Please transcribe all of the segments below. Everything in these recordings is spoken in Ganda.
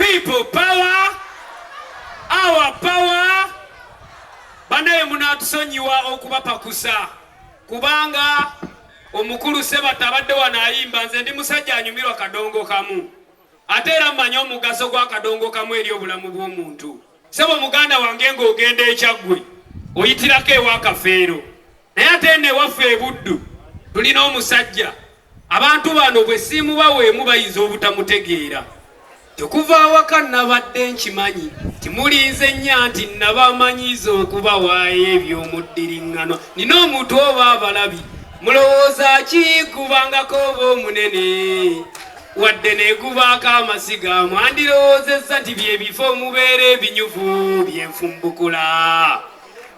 People power, our power. Banaye munatusonyiwa okubapakusa kubanga omukulu Sebata abadde wano ayimba. Nze ndi musajja anyumirwa kadongo kamu, ate era mmanyi omugaso gw'akadongo kamu eri obulamu bw'omuntu. Sebo muganda wange, ng'ogenda Ekyaggwe oyitirako ewa Kafeero, naye ate eno ewaffe Ebuddu tulina omusajja. Abantu bano bwe siimubaweemu bayinza obutamutegeera. Tekuva awaka nabadde nkimanyi timulinze nnya nti nabamanyiza okubawaayo eby'omuddiriŋŋano. Nina omuntu oba abalabi mulowooza ki gubangako oba omunene wadde negubaako amasiga, mwandirowoozezza nti byebifo omubeera ebinyuvu byenfumbukula.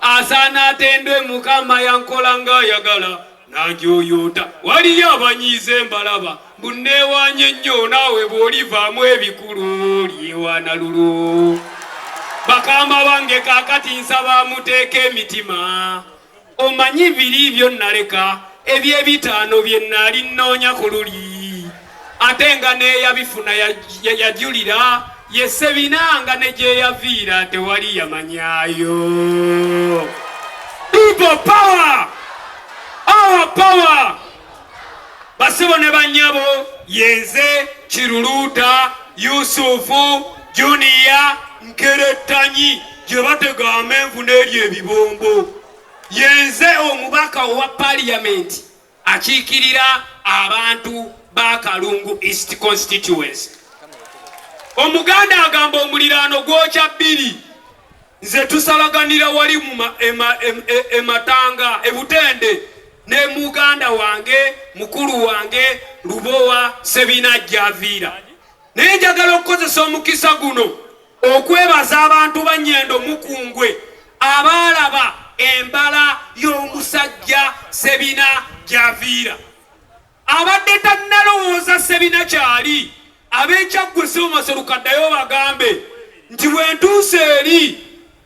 Asaana atendwe Mukama, yankola ng'ayagala nanjoyoota. Waliyo abanyiiza embalaba mbu neewaanye nnyo, naawe bw'olivaamu ebikulu lyewaana lulu. Bakama bange, kaakati nsaba muteeka emitima. Omanyi biri byonnaleka ebyebitaano bye naali nnoonya ku luli, ate nga neeyabifuna yajulira ye Sebina, nga ne gye yaviira tewali yamanyayo. People power, our power. Basebo ne bannyabo, yenze Kiruluuta Yusufu Junior Nkerettanyi gye batega amenvu n'eri ebibombo. Yenze omubaka owa Paliyamenti akiikirira abantu ba Kalungu East Constituency. Omuganda agamba omuliraano gwokya bbiri. Nze tusalaganira wali ematanga ebutende ne muganda wange, mukulu wange Lubowa Sebina Javiira. Naye njagala okukozesa omukisa guno okwebaza abantu ba Nyendo Mukungwe abaalaba embala y'omusajja Sebina Javiira. Abadde tannalowooza Sebina kyali. Ab'Ekyaggwe, Sebo Maserukaddayo bagambe nti bwe ntuuse eri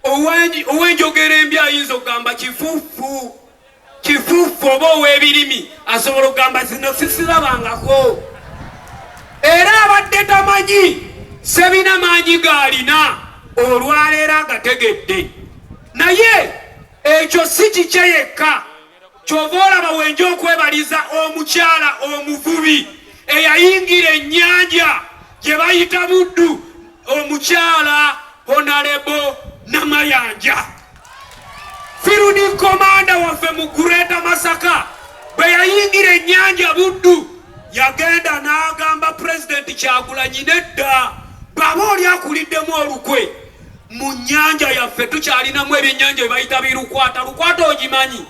ow'enjogera embi ayinza okugamba kifufu kifufu, oba ow'ebirimi asobola okugamba zino sisirabangako. Era abadde tamanyi Sebina maanyi g'alina, olwaleero agategedde. Naye ekyo si kikye yekka. Kyova olaba wenja okwebaliza omukyala omuvubi eyayingira ennyanja gye bayita Buddu, omukyala Honourable Namayanja, field commander waffe mu Greater Masaka. Bwe yayingira ennyanja Buddu, yagenda n'agamba Pulezidenti Kyagulanyi, nedda, bw'aba oli akuliddemu olukwe mu nnyanja yaffe, tukyalinamu ebyennyanja bye bayita birukwata. Lukwata ogimanyi?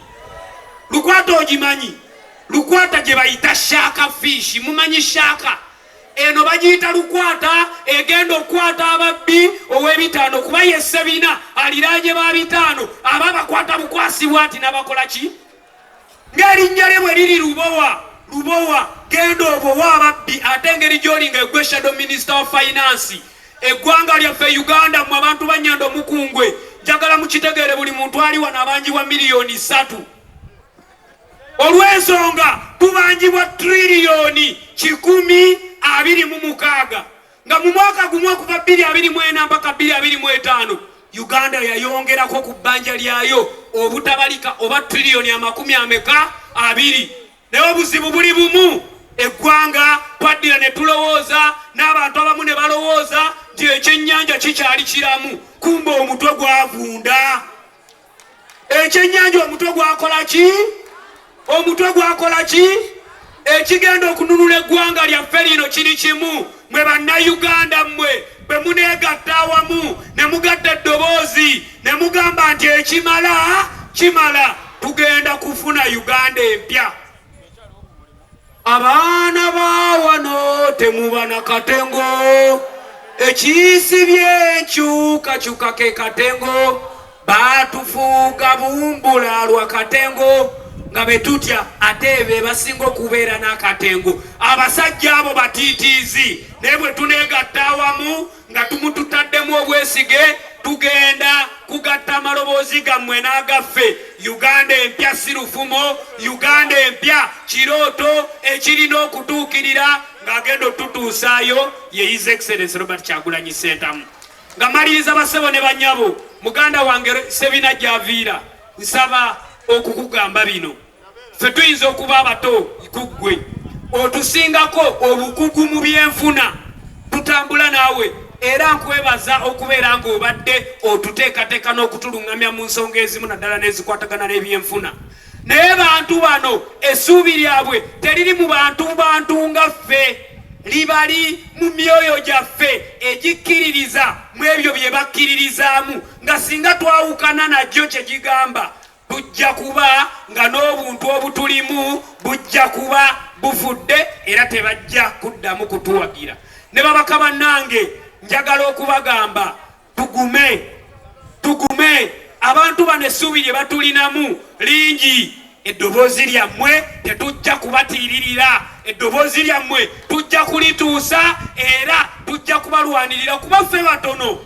Lukwata ogimanyi? Lukwata gye bayita shark fish. Mumanyi shark? Eno bagiyita lukwata, egenda okukwata ababbi ow'ebitaano, kuba ye Sebina aliraanye ba bitaano aba bakwata bukwasibwa nti nabakola ki ng'erinnya lye bwe liri Lubowa. Lubowa, genda obowa ababbi. Ate engeri gy'oli nga egwe shadow minister wa finance, eggwanga lyaffe Uganda, mmwe abantu ba Nyendo Mukungwe, njagala mukitegeere, buli muntu ali wano abanjibwa miliyoni 3, olw'ensonga tubanjibwa triliyoni 126, nga mu mwaka gumu okuva 2024 mpaka 2025 Uganda yayongerako ku bbanja lyayo obutabalika oba triliyoni amakumi ameka abiri. Naye obuzibu buli bumu: eggwanga twaddira ne tulowooza, n'abantu abamu ne balowooza nti ekyennyanja kikyali kiramu, kumba omutwe gwavunda. Ekyennyanja omutwe gwakola ki? Omutwe gwakola ki? Ekigenda okununula eggwanga lyaffe lino kiri kimu: mwe Bannayuganda, mmwe bwe muneegatta awamu ne mugatta eddoboozi ne mugamba nti ekimala kimala, tugenda kufuna Uganda empya. Abaana ba wano, temuba na katengo. Ekisibye enkyukakyuka ke katengo. Batufuuga bumbula lwa katengo nga betutya, ate be basinga okubeera n'akatengo. Abasajja abo batiitiizi, naye bwe tuneegatta awamu nga tumututaddemu obwesige, tugenda kugatta amaloboozi gammwe n'agaffe. Uganda empya si lufumo. Uganda empya kirooto ekirina okutuukirira. ng'agenda otutuusaayo ye His Excellence Robert Kyagulanyi Ssentamu. Nga maliriza, basebo ne banyabo, muganda wange Sebina gy'aviira, nsaba okukugamba bino. Ffe tuyinza okuba abato ku ggwe, otusingako obukugu mu byenfuna, tutambula naawe, era nkwebaza okubeera ng'obadde otuteekateeka n'okutuluŋŋamya mu nsonga ezimu, naddala n'ezikwatagana n'ebyenfuna. Naye bantu bano essuubi lyabwe teriri mu bantu bantu nga ffe, libali mu myoyo gyaffe egikkiririza mu ebyo bye bakkiririzaamu, nga singa twawukana nagyo kye gigamba, tujja kuba nga n'obuntu obutulimu bujja kuba bufudde, era tebajja kuddamu kutuwagira. Ne babaka bannange, njagala okubagamba tugume, tugume. Abantu bano essuubi lye batulinamu lingi. Eddoboozi lyammwe tetujja kubatiiririra, eddoboozi lyammwe tujja kulituusa, era tujja kubalwanirira, kuba ffe batono,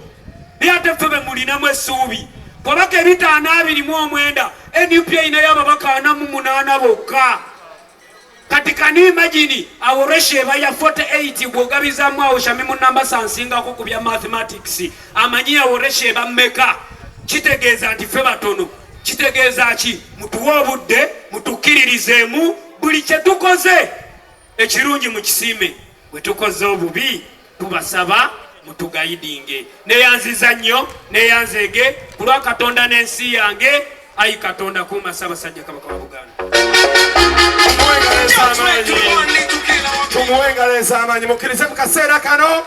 naye ate ffe be mulinamu essuubi. Babaka 529, NUP erinayo ababaka 48 bokka. Kati can you imagine, awo ratio eba ya 48. Bw'ogabizamu awo, Shamimu Nambasa nsingako ku bya mathematics, amanyi awo ratio eba mmeka. Kitegeeza nti ffe batono. Kitegeeza ki? Mutuwe obudde, mutukkiririzeemu. Buli kye tukoze ekirungi mukisiime, bwe tukoze obubi tubasaba mutuguidinge. Neyanziza nnyo, neyanzeege ku lwa Katonda n'ensi yange. Ayi Katonda, kuuma Ssaabasajja Kabaka wa Buganda. Tumuwe engalo ez'amaanyi, mukkirize mu kaseera kano.